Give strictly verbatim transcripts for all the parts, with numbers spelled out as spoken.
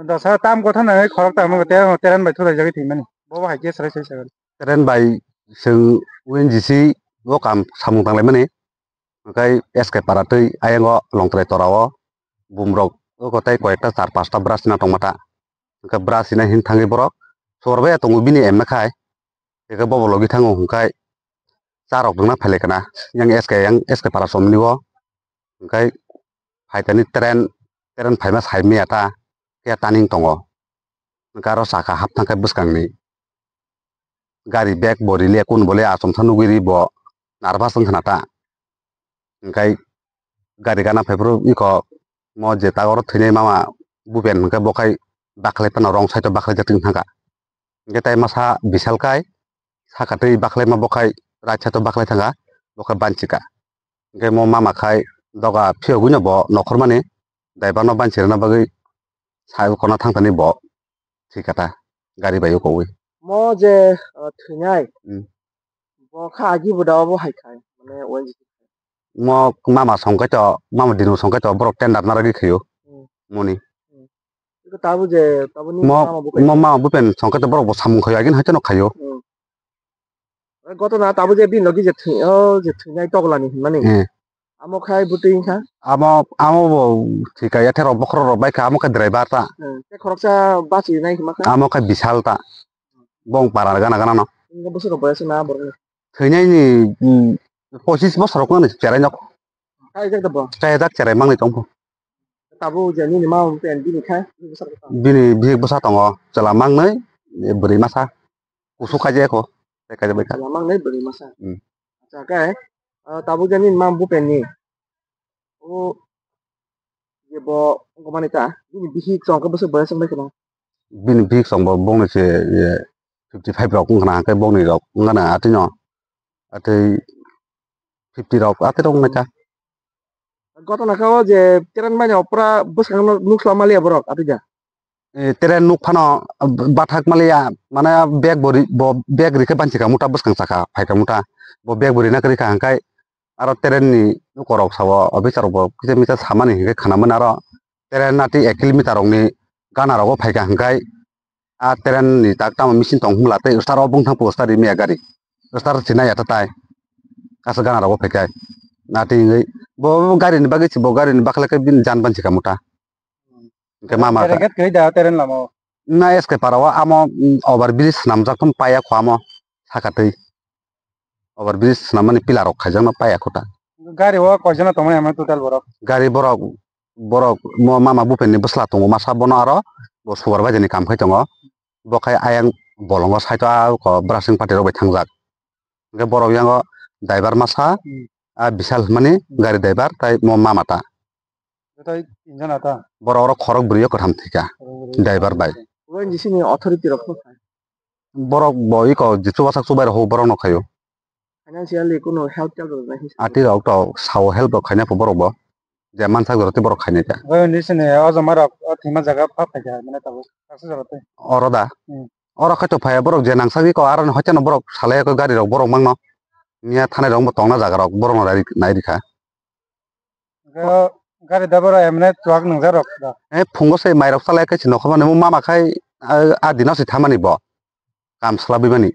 Dosa tam kotha nangwi khorok tamo te teren bai thulaijagwi thwimani. Bobo hai khe swrai swrai sagan. Teren bai chwng O N G C o kam samung tanglaimani. Hwnkhe S K para twi ayango Longtrai torao bumrok oko tei koyekta char pasta bwra sina tongma ta. Hwnkhe bwra sina hin thangwi borok sor baya tongo bini emna khai. Hwnkhe bobo logi thango hwnkhe charok rwna phailai kana. Yang S K yang S K para somni o. Hwnkhe phaitani tren, tren phaima sai maya ta, khe taning tongo. Hwnkhe aro saka hap thangkhe bwskangni gari bag bo rile kun bole achomsa nugwi ri bo nervous wngkhna ta. Hwnkhe gari gana phaiphuru iko mo je ta oro thwinai mama bupen hwnkhe bo khai bakhwlai phano wrong side o bakhwlai jak thangkha. Hwnkhe tai masa Bishal kai saka twi bakhwlaima bo khai right side o bakhwlai thangkha, bo khai banchika. Hwnkhe mo mama khai doga phiyogwino bo nokhormani driver no banchi rwna bagwi sa kona thangtani bo thwikha ta gari bai ukowi. Mo je, uh, thwinai, hmm, bo kha agi bo da obo hai khai, mane O N G C. Mo mama songkai to, mama dinu songkai to borok tender narwgwi khaio. Hmm. Moni. Hmm. Iko tabuk je, tabuk ni mo mama bukai mo mama bupen songkai to borok bo samung khaio agin haitano khaio. Hmm. Gotona tabuk je bini logi je thwi-, o je thwinai toglani hinmani. Hmm. Amo khai bwtwi wngkha. Amo, amo bo thika ya therok bokhorok rok bai kha, amo khe driver ta. Hmm. Tei khoroksa bachwi nai hinma kha. Amo khe Bishal ta. Bong para gana gana no. Wngkha bwswk rok boyas na borok ni. Thwinai ni, mm, pochis bosor rok no cherai nok. Kai jak da bo. Kai jak cherai mangni tong pho. Tabuk je nini ma pen bini khai, bini bwsa rok ta. Bini bihik bwsa tongo, chwla mangnwi, bwrwi masa. Kusu khaje ko, tei khaje bai kha. Chwla mangnwi bwrwi masa. Hmm. Acha khe, ah, tabuk je nini ma bupen ni. O je bo wngkha mani ta, bini bihik chwng khe bwswk boyas wng bai kheno. Bini bihik chwng bo bongni se, ye, fifty five rok wngkha na, hwnkhe bongni rok wngkha na atwi no, atwi fifty rok atwi rok wngkha. Gotona kha o je teren mani opra bwskango nuksa maliya borok atwi ja. Eh, teren nuk phano, ah, bathak maliya, mane bag bo ri-, bo bag rikhe banchika muta bwskang saka phaika muta. Bo bag bo rina kwrwi kha hwnkhe aro teren ni lukorok sao officer rok bo kisa misa samani hwnkhe khwnamani aro teren atwi ek kilometer rokni gana rogo phaika hwnkhe a teren ni tak tamo machine tong hwnla tei start o bungthang po start rimya gari start sinai ya tatai aswk gana rogo phaikai atwi hwnkhe bo gari ni bagwi se bo gari ni bakhlai khe bini jan banchika muta. Hwnkhe mama Teren gate kwrwi da, teren lama o. Na S K para o amo, mm, over bridge swnamjak tong paya kho amo saka twi. Over bridge swnammani pillar rok khaijakno paya kho ta. Gari o koijana tongmani amo total borok? Gari borok, borok mo mama bupen ni bwsla tongo masa bono aro bo supervisor ni kam khai tongo. Bo khai ayang bolongo side o a ko brushing party rok bai thangjak. Hwnkhe borok yango driver masa, hmm, a Bishal hwnmani, hmm, gari driver tai mo mama ta. Joto tinjon ata. Borok oro khorok bwrwi o kwtham thwikha. Khorok bwrwi o driver bai. O N G C ni authority rok phano khai. Borok bo iko je chubasak chubai rok borok no khaio. Financially kuno help tel rok nai hinsa. Ati rok to sao help rok khaina pho borok bo. Je mansak jora tei borok khainai ta. O N G C ni o joma rok o thwima jaga pha phaikha mane tabuk taksa jora tei. Oro da. Hmm. Oro khai to phaiya borok je nangsak iko aro hoiteno borok salai iko gari rok borok mangno. Miya thanai rok bo tongna jaga rok borok no nai rikha. Ga-, gari driver emne chuak nungjak rok da. Eh, phungo se mairok salai khe se nokho mani, mo mama khai, ah, ah, dino se thamani bo. Kam salabwi mani.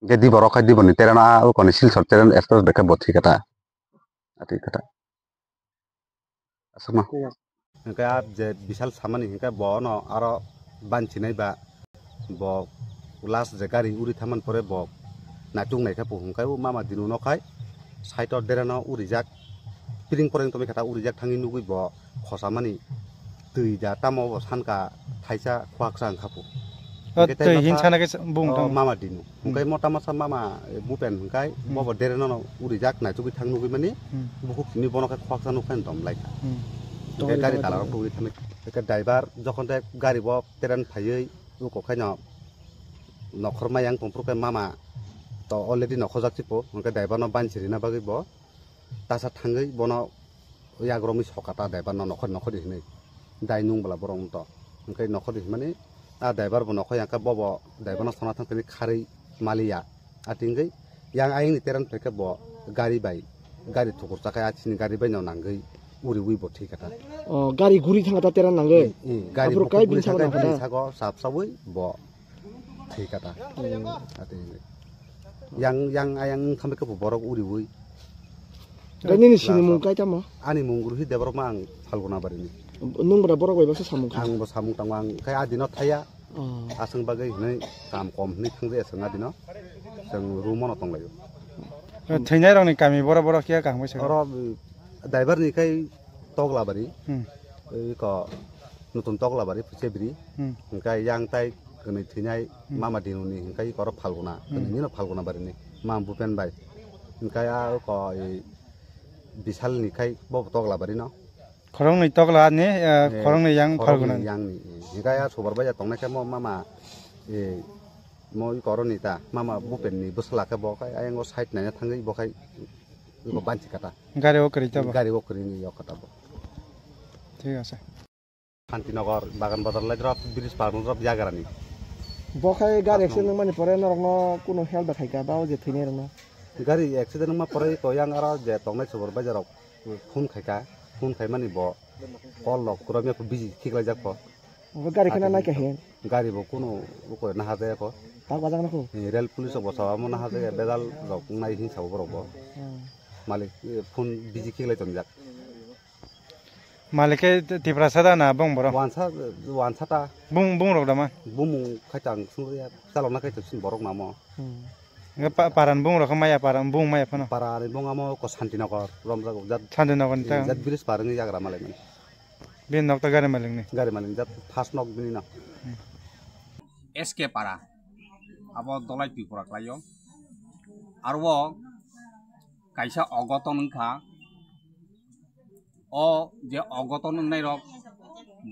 Je di borok khai di boni tereno, ah, o koni Silchar teren express bai khe bo thwi kata. Atwi kata. Aswkno. Thik ase. Hwnkhe ah je Bishal samani hwnkhe bono aro banchinai ba. Bo last je gari uri thaman pore bo naituk naikha bo hwnkhe o mama dinu no khai side o dereno urijak piring poreng tongwi kha ta urijak thangwi nugwi bo khosamani twi da tamo bo sanka thaisa khwaksa wngkha bo. O hwnkhe tei twi masa hinsana khe bung o tong. Mama dinu hwnkhe mota masa mama bupen hwnkhe bo bo dereno no urijak naitugwi thang nugwi mani bukhuk simi bono khe khwaksa nukha dom lai kha. Hwnkhe gari dalarok tugwi thangwi hwnkhe driver jokhon de gari bo teren phaiwi. Uko khaino nokhorma yang tongphuru khe mama to already nokhorjak chipo, hwnkhe driver no banchi rina bagwi bo tasa thangwi bono yak romwi soka ta driver no nokhor nokhor di hinwi dai nung bwla borok to, hwnkhe nokhor di hinmani a driver bo nokhor yang khe bobo driver no sona thang thangwi kharwi maliya, atingwi yang ayang ni terang phai khe bo gari bai gari thukur chakhai a chini gari bai no nangwi uriwi bo thwi kha ta. O, gari guri thang kha ta tera nangwi. Eh, eh, gari Aphuru bukhuk kai guri bini thang sago kha ta, bini nangkha ta. Sago sap sawi bo thwi kha ta. Hmm. Ate yang, yang ayang wng thangwi khe bo borok uriwi. Tei nini sini mung kai tamo? Ani mung Ruhi Debbarma, ang Phalguna barini. Nung bwrwi borok bai baksa samung kha? Ang bo samung tango, ang khai a dino thaya. Oh. Aswng bagwi hinwi kam kom hinwi thangjakya chwng a dino. Chwng room o no tonglaio. Thwinai rokni kami boro boro khe kaham khe. Oro, uh, driver ni khai Toglabari. Hmm. Oi ko nutun Toglabari Phuchebri. Hmm. Hingkai yang tai kwnwi thwinai Hmm. mama dinuni hingkai oro Phalguna. Hmm. Kwnwi nino Phalguna barini. Mama Bupen bai. Hingkai a ko, eh, Bisal ni khai bo Toglabari no. Khoroknwi tokla ni, eh, eh, khoroknwi yang khoroknwi Phalguna ni. Yang ni. Hingkai a subar bai tongnai khe mo mama, eh, mo i koroni ta, mama Bupen ni bwsla khe bo khai ayang o side naina thangwi bo khai bo banchi kata. Gari o kwrwi ta bo? Gari o kwrwi ni yok kata bo. Thik ase. Shantinagar, Bagan Bazar lai drop, bridge par drop yagra ni. Bo khai gari accident wngmani pore norokno kuno help da khaika ba o je thwinai rokno? Gari accident wngma pore ko yang aro je tongnai subar bai jarok. Phone khaika, phone khaimani bo call rok kwrwngya kho, busy khiklaijak kho. Obo gari kheno naikha hin? Gari bo kuno uko nahajaya kho. Tak bajak nakho? Eh, rail police rok bo sawa mo nahajaya, bedal rok nai hin sabo borok bo. Hmm. Malik, eh, phone busy khiklai tonjak. Malik khe Tiprasa da na bong borok? Wansa, wansa ta. Bung, bung rok da ma? Bumung khaitang sungya, chalokna khaitang sin borok namo. Hmm. Nge pa-, paran bung rok maya, paran bung maya phano. Para ni bung amo ko Shantinagar, romjak jat. Shantinagar ni ta? Jat bridge par ni yagra malai mani. Bini nok ta gari malik ni? Gari malik jat first nok bini no. Hmm. S K para. Abo Dolai Tripura klaio. Arwo kaisa ogoton wngkha. O je ogoton wngnai rok,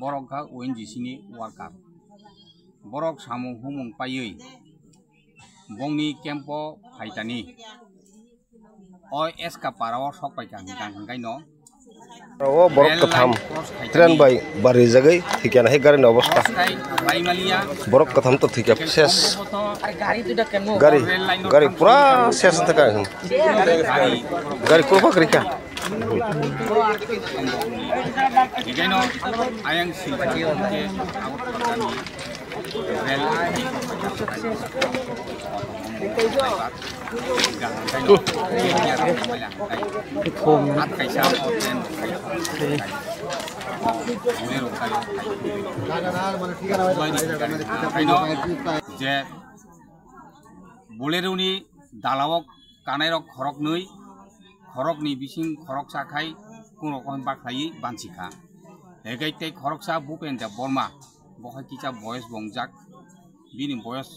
borok kha O N G C ni worker. Borok samung humung paiwi bongni camp o phaitani. O S K para o sok paikha hingkha hingkaino. O borok katham train bai barijagwi thikya hai gari ni obostha. Borok katham to thikya ses. Gari, gari pura ses thaka. Gari kuro pakri kha. Hingkaino ayang silpati hingke Agartala ni rel hingkaino at kaisa o train je Bolero ni dalao kanai rok khoroknwi, khorokni bising khoroksa khai kung rok khe bakhlaiwi bansi kha. Hekai tei khoroksa Bhupen Debbarma, bo hai kisa boyos bo wngjak, bini boyos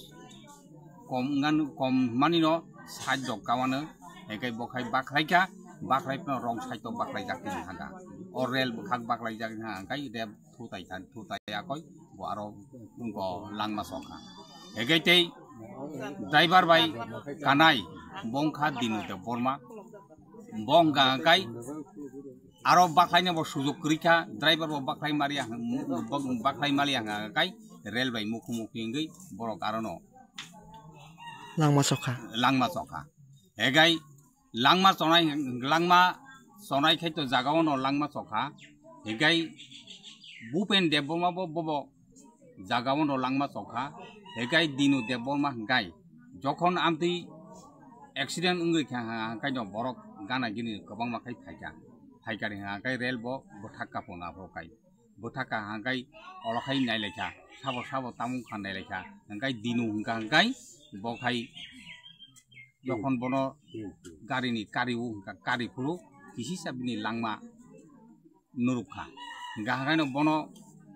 kom wngmani, kom manino side rok kamano, hekai bo khai bakhlai kha, bakhlai phano wrong side o bakhlaijak tong kha da. O rel bwkhak bakhlaijak wngkha, hekai rel thutai kha, thutai yakoi bo aro bo langma sok kha. Hekai tei driver bai kanai bo wngkha Dinu Debbarma. Bo wngkha kai aro bakhlaina bo sujok kwrwi kha, driver bo bakhlai maliya, bakhlai maliya wngkha kai rel bai mukhu mukhu wngwi borok arono langma sok kha. Langma sok kha. Hekai langma chonai, langma chonai khai to jaga o no langma chokha. Hinkhe Bhupen Debbarma bo, bobo jaga o no langma chokha. Hinkhe Dinu Debbarma hinkhai jokhon amtwi accident wngwi kha, hinkhai no borok gana gini kwbangma khai phaikha. Phaikha hinkhai rel bo bwthak kaphona phuru kai. Bwthaka hwnkhai olo khai nailaikha, sabo sabo tamung kha nailaikha, hwnkhai Dinu hwnka hwnkhai bo khai jokhon bono gari ni kari o hwnka kari phuru kisisa bini langma nurukha, hwnka hwnkhai no bono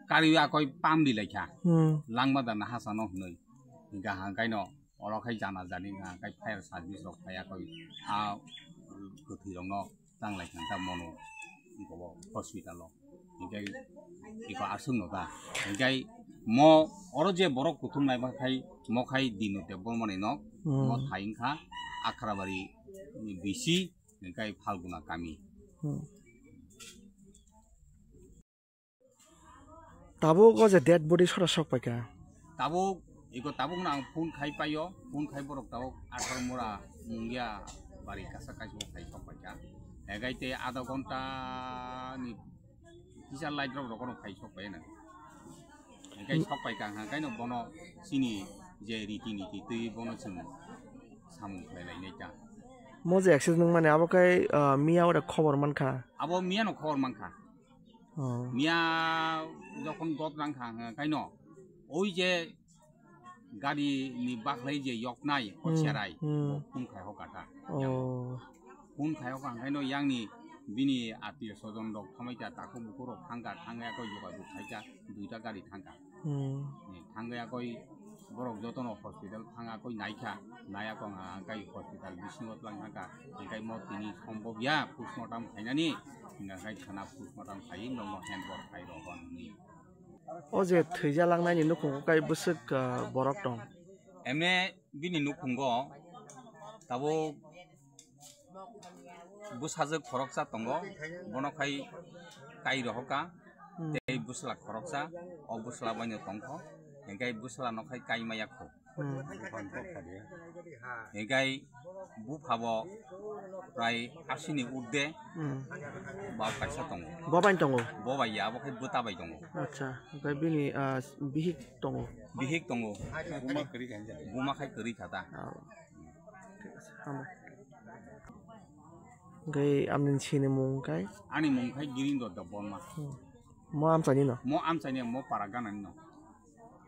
kari o akoi pam di laikha, hmm, langma da nahasa no hwnwi, hwnka hwnkhai no olo khai jana jani hwnka hwnkhai fire service rok phai akoi a kwthwi rok no. Tanglai kha ta mono gobo hospital o. Hinkhe iko aswk no ta. Hinkhe mo oro je borok kuthum nai ma khai mo khai Dinu Debbarma ni nok. Hmm. Mo thai wngkha Akhrabari B C, hinkhe Phalguna kami. Hmm. Tabuk o je dead body sora sok paikha. Tabuk, iko tabuk no ang phone khai paio, phone khai borok tabuk atharo mora mungya bari kasa kaisa khai sok paikha. Egai te adha ghonta ni kisa light rok rokono phai sok pai na. Egai sok pai kha, ha, kaino bono chini je riti niti twi bono chwng samung khlai lai nai ta. Mo je accident wng mani abo kai, ah, miya ore khobor man kha. Abo miya no khobor man kha. Oh. Miya jokhon got rang kha, ha, kaino oi je gari ni bakhlai je yoknai, hmm, o cherai, hmm, phone khai hoka ta. Oh. Phone khai hoka hwnkhe no yang ni bini atio sojon rok thamai ta, takhuk bukhuk rok thang kha, thang ya koi jogajog khai kha, duita gari thang kha. Hmm. Ni thang ya koi borok joto no hospital thang ya koi nai kha, nai ya kong ha kai hospital bisingo tlang thang kha, hingkai mo tini sombok ya postmortem khainani, hingkai thana postmortem khai no mo hand bor khai rok hwnwi. O je thwijalangnai ni nukhungo kai bwswk, ah, borok tong. Emne bini nukhungo tabuk bwsajwk khoroksa tongo, bono khai kai rohoka, hmm, tei bwsla khoroksa, o bwsla baino tongkho, hingkai bwsla no khai kai maya kho. Hmm. Hingkai bupha bo prai asini urde, hmm, ba kaisa tongo. Bo bai tongo? Bo bai ya, abo khai bwta bai tongo. Acha, hingkai bini, ah, bihik tongo? Bihik tongo. Buma kwrwi kha. Buma khai kwrwi kha ta. Oh. Thik ase, hambai. Hingkai amni sini mung kai? Ani mung khai Girindo Debbarma. Hmm. Mo amchaini no? Mo amchaini, mo para ganani no.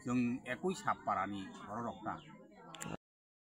Chwng ekui sap parani borok rok ta.